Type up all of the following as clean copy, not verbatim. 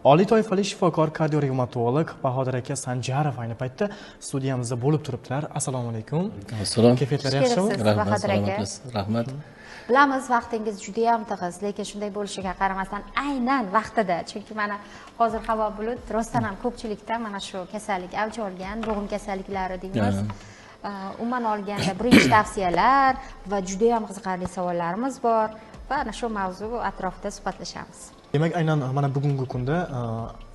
Oliy toifali shifokor kardiorevmatolog Bahodir aka Sanjarov ayni paytda studiyamizda bo'lib turibdilar. Assalomu alaykum. Assalom. Kayfiyatlar Xush yaxshimi? kelibsiz. Rahmat, Bahodir aka. salomatmisiz? Rahmat. Bilamiz, vaqtingiz juda ham tig'iz, lekin shunday bo'lishiga qaramasdan aynan vaqtida, chunki mana hozir havo bulut, rostdan ham ko'pchilikda mana shu kasallik avj olgan, bo'g'im kasalliklari deymiz. Umuman olganda birinchi tavsiyalar va juda ham qiziqarli savollarimiz bor va ana shu mavzu atrofida suhbatlashamiz. Demak, aynan mana bugungi kunda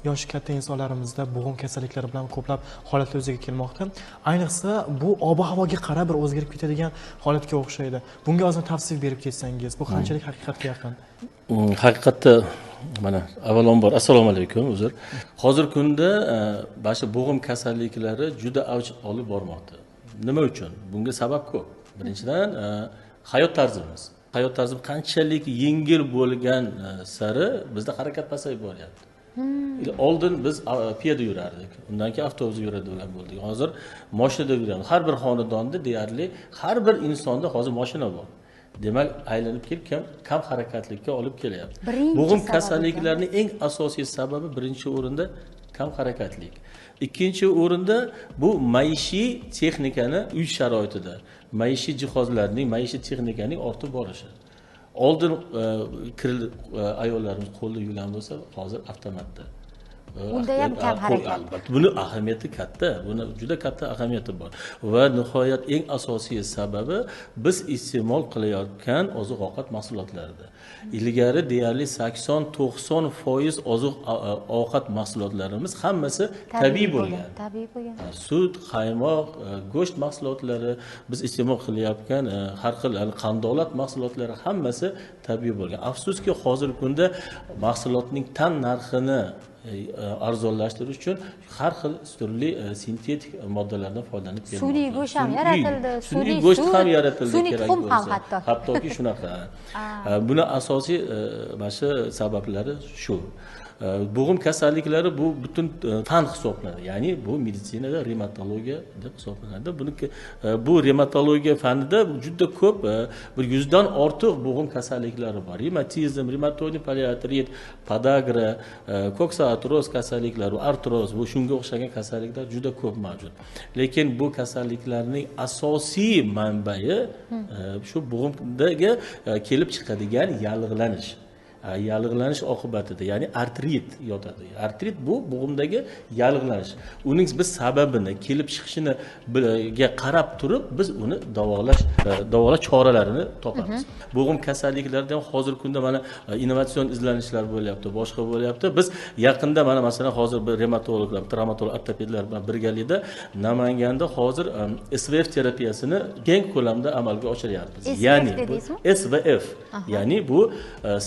yoshi katta insonlarimizda bo'g'im kasalliklari bilan ko'plab holatlar yuzaga kelmoqda. Ayniqsa bu ob-havoga qarab bir o'zgarib ketadigan holatga o'xshaydi. Bunga ozgina tavsif berib ketsangiz, bu qanchalik haqiqatga yaqin? Haqiqatda mana avvalambor assalomu alaykum, uzr. Hozirgi kunda mana shu bo'g'im kasalliklari juda avj olib bormoqda. Nima uchun? Bunga sabab ko'p. Birinchidan, hayot tarzimiz. Hayot tarzi qanchalik yengil bo'lgan sari bizda harakat pasayib boryapti. Oldin biz piyoda yurardik, undan keyin avtobusda yuradigan bo'ldik. Hozir mashinada yuramiz. Har bir xonadonda deyarli har bir insonda hozir mashina bor. Demak, aylanib kelib kam harakatlikka olib kelyapti. Birinchi Bo'g'im sababi kasalliklarining eng asosiy sababi birinchi o'rinda kam harakatlik. Ikkinchi o'rinda bu maishiy texnikani uy sharoitida, maishiy jihozlarning, maishiy texnikaning ortib borishi. Oldin kir ayollarimiz qo'lda yuvgan bo'lsa, hozir avtomatda. Unda ham kam harakat. Albatta, buni ahamiyati katta, buni juda katta ahamiyati bor. Va nihoyat eng asosiy sababi biz iste'mol qilayotgan oziq-ovqat mahsulotlarida. Ilgari deyarli 80-90% oziq-ovqat mahsulotlarimiz hammasi tabiiy bo'lgan. Tabiiy bo'lgan. Sut, qaymoq, go'sht mahsulotlari, biz iste'mol qilayotgan har xil qandolat mahsulotlari hammasi tabiiy bo'lgan. Afsuski, hozirgi kunda mahsulotning tan narxini arzonlashtirish uchun har xil turli sintetik moddalardan foydalanib kelmoqda. Sun'iy go'sht ham yaratildi, sun'iy sun'iy go'sht ham sut, yaratildi, sun'iy kerak tuxum ham bo'lsa. Hatto. Hattoki shunaqa. Buni asosiy mana shu sabablari shu. Bo'g'im kasalliklari bu butun fan hisoblanadi. Ya'ni bu meditsinada revmatologiya deb hisoblanadi. Bu revmatologiya fanida juda ko'p, bir 100dan ortiq bo'g'im kasalliklari bor. Revmatizm, revmatoid poliartrit, podagra, koksartroz kasalliklari, artroz, bu shunga o'xshagan kasalliklar juda ko'p mavjud. Lekin bu kasalliklarning asosiy manbai shu bo'g'imdagi kelib chiqadigan yallig'lanish. Yallig'lanish oqibatida, ya'ni artrit yotadi. Artrit bu bo'g'imdagi yallig'lanish. Uning biz sababini, kelib chiqishini qarab turib, biz uni davolash choralarini topamiz. Bo'g'im kasalliklarida ham hozirgi kunda mana innovatsion izlanishlar bo'lyapti, boshqa bo'lyapti. Biz yaqinda mana masalan hozir bir revmatologlar, travmatolog, ortopedlar bilan birgalikda Namanganda hozir SVF terapiyasini keng ko'lamda amalga oshiryapmiz. SVF Ya'ni bu dedingizmi? SVF, ya'ni bu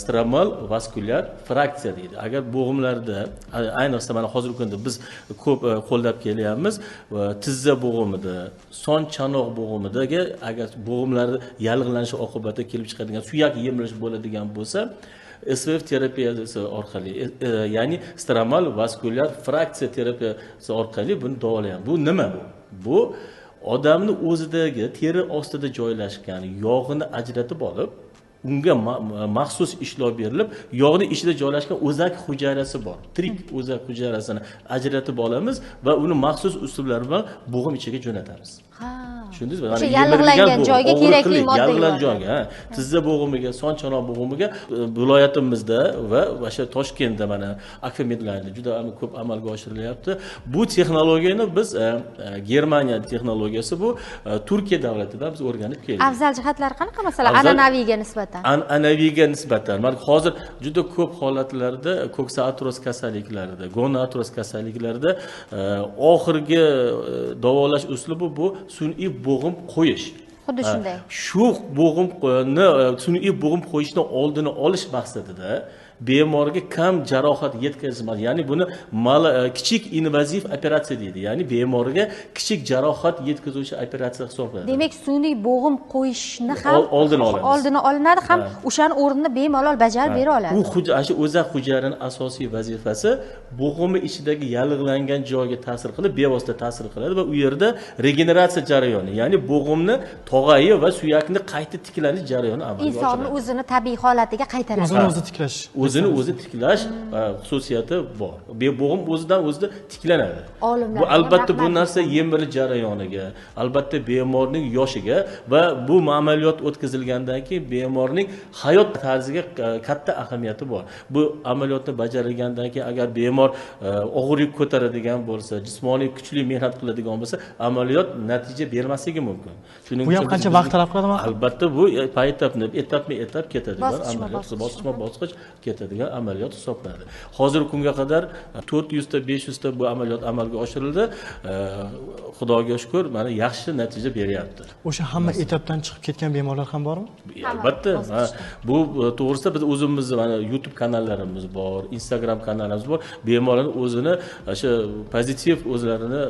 stromal vaskulyar fraksiya deydi. Agar bo'g'imlarda, ayniqsa mana hozirgi kunda biz ko'p qo'llab kelyapmiz, va tizza bo'g'imida, son chanoq bo'g'imidagi agar bo'g'imlarda yallig'lanishi oqibatida kelib chiqadigan suyak yemirish bo'ladigan bo'lsa, SVF terapiyasi orqali, ya'ni stromal vaskulyar fraksiya terapiyasi orqali buni davolayamiz. Bu nima bu? Bu odamni o'zidagi teri ostida joylashgan yog'ini ajratib olib, unga maxsus ishlov berilib, yog'ning ichida joylashgan o'zak hujayrasi bor. Tirik o'zak hujayrasini ajratib olamiz va uni maxsus usullar bilan bo'g'im ichiga jo'natamiz. Tushundingizmi? O'sha Mana yallig'langan yemirilgan bo'g'im, joyga kerakli og'riqli, modda yallig'langan yuboriladi. joyga, ha. Tizza bo'g'imiga, son chanoq bo'g'imiga, viloyatimizda va o'sha Toshkentda mana Akfa Medline'da juda ko'p amalga oshirilyapti. Bu texnologiyani biz, Germaniya texnologiyasi bu, Turkiya davlatidan biz o'rganib keldik. Afzal jihatlari qanaqa, masalan, an'anaviga nisbatan? An'anaviga nisbatan. Mana hozir juda ko'p holatlarda koksa artroz kasalliklarida, gonoartroz kasalliklarida, oxirgi davolash uslubi bu sun'iy bo'g'im qo'yish. Xuddi shunday. Shu bo'g'imni, sun'iy bo'g'im qo'yishni oldini olish maqsadida bemorga kam jarohat yetkazmas, ya'ni buni kichik invaziv operatsiya deydi, ya'ni bemorga kichik jarohat yetkazuvchi operatsiya hisoblanadi. Demak, sun'iy bo'g'im qo'yishni ham Oldini olamiz. Oldini olinadi ham, o'shani o'rnini bemalol bajarib bera oladi. U shu o'zak hujayrani asosiy vazifasi bo'g'imni ichidagi yallig'langan joyga ta'sir qilib, bevosita ta'sir qiladi va u yerda regeneratsiya jarayoni, ya'ni bo'g'imni tog'ayi va suyakni qayta tiklanish jarayoni amalga Insonni oshiradi. o'zini tabiiy holatiga qaytaradi. O'zini o'zi tiklash. O'zini O'zini o'zi tiklash xususiyati bor. Bo'g'im o'zidan o'zida tiklanadi. Bu albatta bu narsa yemirish jarayoniga, albatta bemorning yoshiga va bu amaliyot o'tkazilgandan keyin bemorning hayot tarziga katta ahamiyati bor. Bu amaliyotni bajarilgandan keyin agar bemor og'ir yuk ko'taradigan bo'lsa, jismoniy kuchli mehnat qiladigan bo'lsa, amaliyot natija bermasligi mumkin. Shuning uchun bu ham qancha vaqt talab qiladimi? Albatta bu etapma-etap ketadigan amaliyot, bosqichma-bosqich ketadigan amaliyot hisoblanadi. Hozirgi kunga qadar 400 ta 500 ta bu amaliyot amalga oshirildi. Xudoga shukr, mana yaxshi natija beryapti. O'sha hamma etapdan chiqib ketgan bemorlar ham bormi? Albatta. Bu to'g'risida biz o'zimizni mana YouTube kanallarimiz bor, Instagram kanallarimiz bor. Bemorlarning o'zini o'sha pozitiv o'zlarini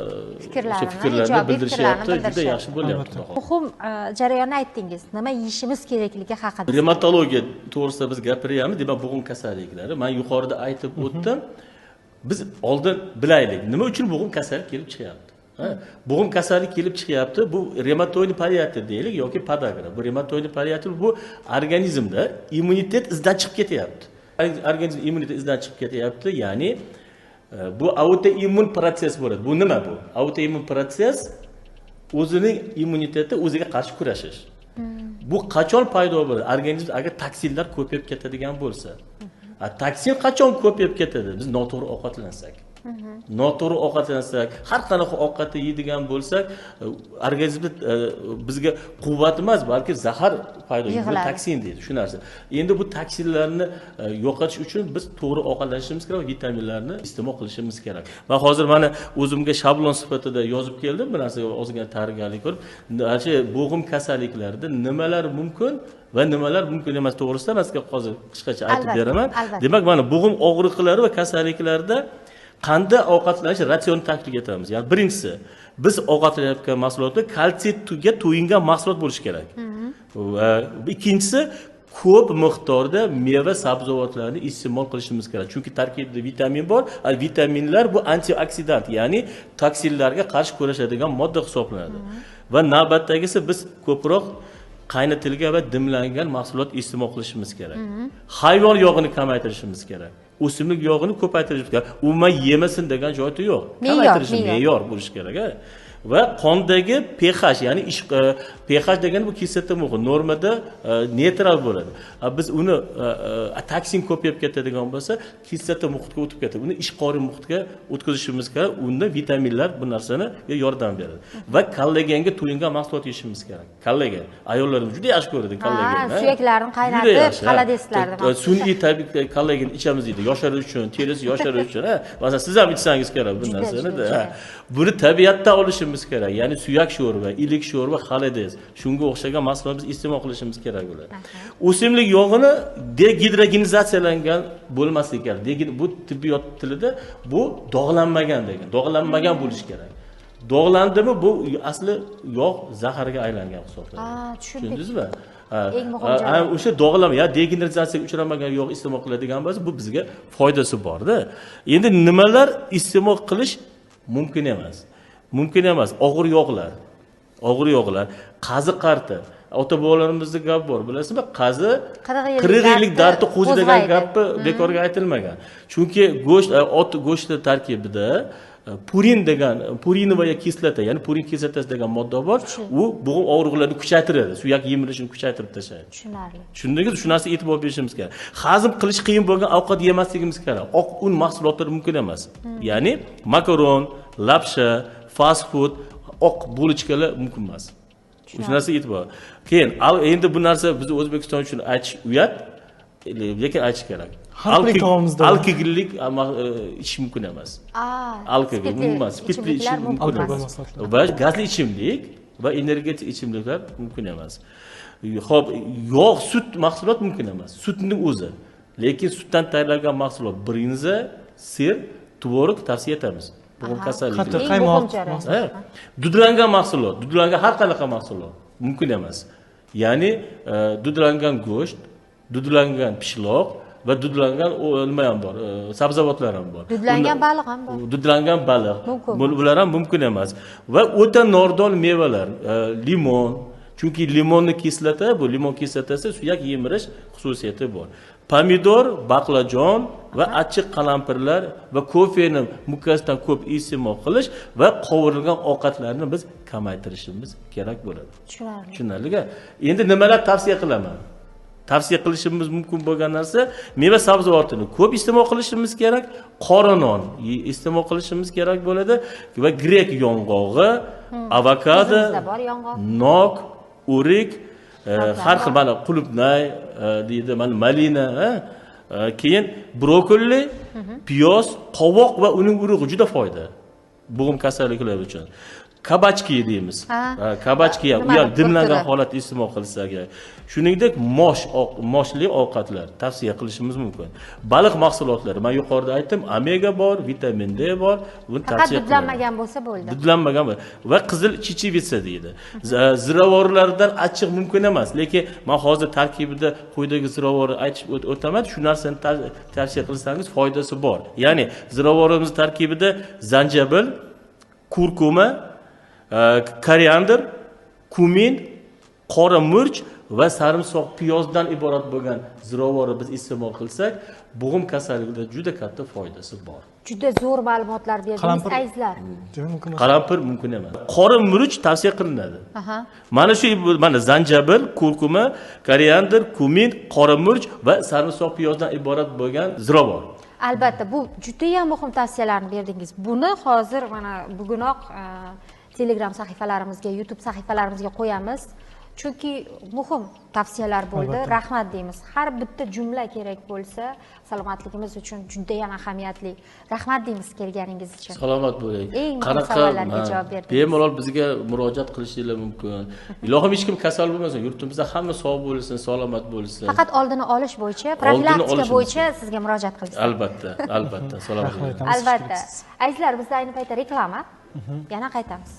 o'sha fikrlarini bildirishyapti, juda yaxshi bo'lyapti. Muhim jarayonni aytdingiz. Nima yeyishimiz kerakligi haqida. Revmatologiya to'g'risida biz gapiryapmiz, demak bo'g'im kasalliklari. Men yuqorida aytib o'tdim. Biz oldin bilaylik, nima uchun bo'g'im kasallik kelib chiqyapti? Bo'g'im kasallik kelib chiqyapti. Bu revmatoid poliartrit deylik yoki podagra. Bu revmatoid poliartrit bu organizmda immunitet izdan chiqib ketyapti. Organizm immunitet izdan chiqib ketyapti, ya'ni bu autoimmun protsess bo'ladi. Bu nima bu? Autoimmun protsess o'zining immuniteti o'ziga qarshi kurashish. Bu qachon paydo bo'ladi? Organizmda agar toksinlar ko'payib ketadigan bo'lsa. Toksin qachon ko'payib ketadi? Biz noto'g'ri ovqatlansak. Noto'g'ri ovqatlansak, har qanaqa ovqatni yeydigan bo'lsak, organizmda bizga quvvat emas, balki zahar paydo bo'ladi, toksin deydi shu narsa. Endi bu toksinlarni yo'qotish uchun biz to'g'ri ovqatlanishimiz kerak, vitaminlarni iste'mol qilishimiz kerak. Men hozir mana o'zimga shablon sifatida yozib keldim, bu narsaga ozgina tayyorgarlik ko'rib, o'sha bo'g'im kasalliklarida nimalar mumkin va nimalar mumkin emas to'g'risida men sizga hozir qisqacha aytib beraman. Demak, mana bo'g'im og'riqlari va kasalliklarda qanday ovqatlanish ratsionini taklif etamiz. Ya'ni birinchisi, biz ovqatlanayotgan mahsulotlar kalsiyga to'yingan mahsulot bo'lishi kerak. Va ikkinchisi, ko'p miqdorda meva sabzavotlarni iste'mol qilishimiz kerak. Chunki tarkibida vitamin bor. Vitaminlar bu antioksidant, ya'ni toksinlarga qarshi kurashadigan modda hisoblanadi. Va navbatdagisi, biz ko'proq qaynatilgan va dimlangan mahsulot iste'mol qilishimiz kerak. Hayvon yog'ini kamaytirishimiz kerak. O'simlik yog'ini ko'paytirishimiz kerak. Umuman yemasin degan joyda yo'q. Kamaytirish me'yor bo'lishi kerak. Va qondagi pH, ya'ni pH degani bu kislota muhit, normada neytral bo'ladi. Biz uni toksin ko'payib ketadigan bo'lsa, kislota muhitga o'tib ketadi. Uni ishqoriy muhitga o'tkazishimiz kerak. Unda vitaminlar bu narsani yordam beradi. Va kollagenga to'yingan mahsulot yeyishimiz kerak. Kollagen. Ayollarimiz juda yaxshi ko'radi kollagenni. Suyaklarni qaynatib, xolodeslarni. Sun'iy tabiiy kollagen ichamiz deydi. Yosharish uchun, terisi yosharish uchun, ha. Masalan, siz ham ichsangiz kerak bu narsani. Buni tabiatdan olishimiz kerak. Ya'ni suyak sho'rva, ilik sho'rva, xolodez, shunga o'xshagan mahsulotlarni biz iste'mol qilishimiz kerak bo'ladi. O'simlik yog'ini degidrogenizatsiyalangan bo'lmasligi kerak. Bu tibbiyot tilida bu dog'lanmagan degan, dog'lanmagan bo'lishi kerak. Dog'landimi bu asli yog' zaharga aylangan hisoblanadi. Tushundingizmi? O'sha dog'lama ya degeneratsiyaga uchramagan yog' iste'mol qiladigan bo'lsa, bu bizga foydasi bor-da. Endi nimalar iste'mol qilish mumkin emas? Mumkin emas. Og'ir yog'lar, og'ir yog'lar, qazi qarti. Ota-bobolarimizda gap bor, bilasizmi? Qazi 40 yillik dardni qo'zi degan gapni bekorga aytilmagan. Chunki go'sht, ot go'shti tarkibida purin degan, purinovая kislota, ya'ni purin kislotasi degan modda bor. U bo'g'im og'riqlarini kuchaytiradi, suyak yemirilishini kuchaytirib tashlaydi. Tushunarli. Tushundingiz? Shu narsaga e'tibor berishimiz kerak. Hazm qilish qiyin bo'lgan ovqat yemasligimiz kerak. Oq un mahsulotlari mumkin emas. Ya'ni makaron, lapsha, fast food, oq bulochkalar mumkin emas. Shu narsaga e'tibor. Keyin endi bu narsa biz O'zbekiston uchun aytish uyat, lekin aytish kerak. Alkogollik ichish mumkin emas. Alkogol umuman spirtli ichish mumkin emas. Va gazli ichimlik va energetik ichimliklar mumkin emas. Xo'p, yog', sut mahsulot mumkin emas. Sutning o'zi. Lekin sutdan tayyorlangan mahsulot, brinza, sir, tvorog tavsiya etamiz. Bo'g'im kasalliklari. Qaymoq. Dudlangan mahsulot, dudlangan har qanaqa mahsulot mumkin emas. Ya'ni dudlangan go'sht, dudlangan pishloq va dudlangan nima ham bor, sabzavotlar ham bor. Dudlangan baliq ham bor. Dudlangan baliq. Bular ham mumkin emas. Va o'ta nordon mevalar, limon, chunki limonni kislota, bu limon kislotasi suyak yemirish xususiyati bor. Pomidor, baqlajon va achchiq qalampirlar va kofeni mukkasidan ko'p iste'mol qilish va qovurilgan ovqatlarni biz kamaytirishimiz kerak bo'ladi. Tushunarli. Tushunarli. Endi nimalar tavsiya qilaman? Tavsiya qilishimiz mumkin bo'lgan narsa, meva sabzavotini ko'p iste'mol qilishimiz kerak, qora non iste'mol qilishimiz kerak bo'ladi va grek yong'og'i, avokado, nok, o'rik, har xil mana qulupnay deydi, mana malina, keyin brokoli, piyoz, qovoq va uning urug'i juda foyda bo'g'im kasalliklari uchun. Kabachki deymiz. Kabachki ham, u ham dimlangan holatda iste'mol qilsa kerak. Shuningdek, moshli ovqatlar tavsiya qilishimiz mumkin. Baliq mahsulotlari, men yuqorida aytdim, omega bor, vitamin D bor, buni tavsiya qilaman. Dudlanmagan bo'lsa bo'ldi. Dudlanmagan va qizil chichivitsa deydi. Ziravorlardan achchiq mumkin emas, lekin men hozir tarkibida quyidagi ziravorni aytib o'taman. Shu narsani tavsiya qilsangiz foydasi bor. Ya'ni ziravorimiz tarkibida zanjabil, kurkuma, koriandr, kumin, qora murch va sarimsoq piyozdan iborat bo'lgan ziravorni biz iste'mol qilsak, bo'g'im kasalligida juda katta foydasi bor. Juda zo'r ma'lumotlar berdingiz, azizlar. Qalampir mumkin emas. Qora murch tavsiya qilinadi. Mana shu mana zanjabil, kurkuma, koriandr, kumin, qora murch va sarimsoq piyozdan iborat bo'lgan ziravor. Albatta, bu juda ham muhim tavsiyalarni berdingiz. Buni hozir mana bugunoq Telegram sahifalarimizga, YouTube sahifalarimizga qo'yamiz. Chunki muhim tavsiyalar bo'ldi. Rahmat deymiz. Har bitta jumla kerak bo'lsa, salomatligimiz uchun juda ham ahamiyatli. Rahmat deymiz kelganingiz uchun. Salomat bo'ling. Eng muhim savollarga javob berdingiz. Bemalol bizga murojaat qilishingiz mumkin. Ilohim hech kim kasal bo'lmasin, yurtimizda hamma sog' bo'lsin, salomat bo'lsin. Faqat oldini olish bo'yicha, profilaktika bo'yicha sizga murojaat qilsin. Albatta, albatta. Salomat bo'ling. Albatta. Azizlar, bizda ayni paytda reklama. Yana qaytamiz.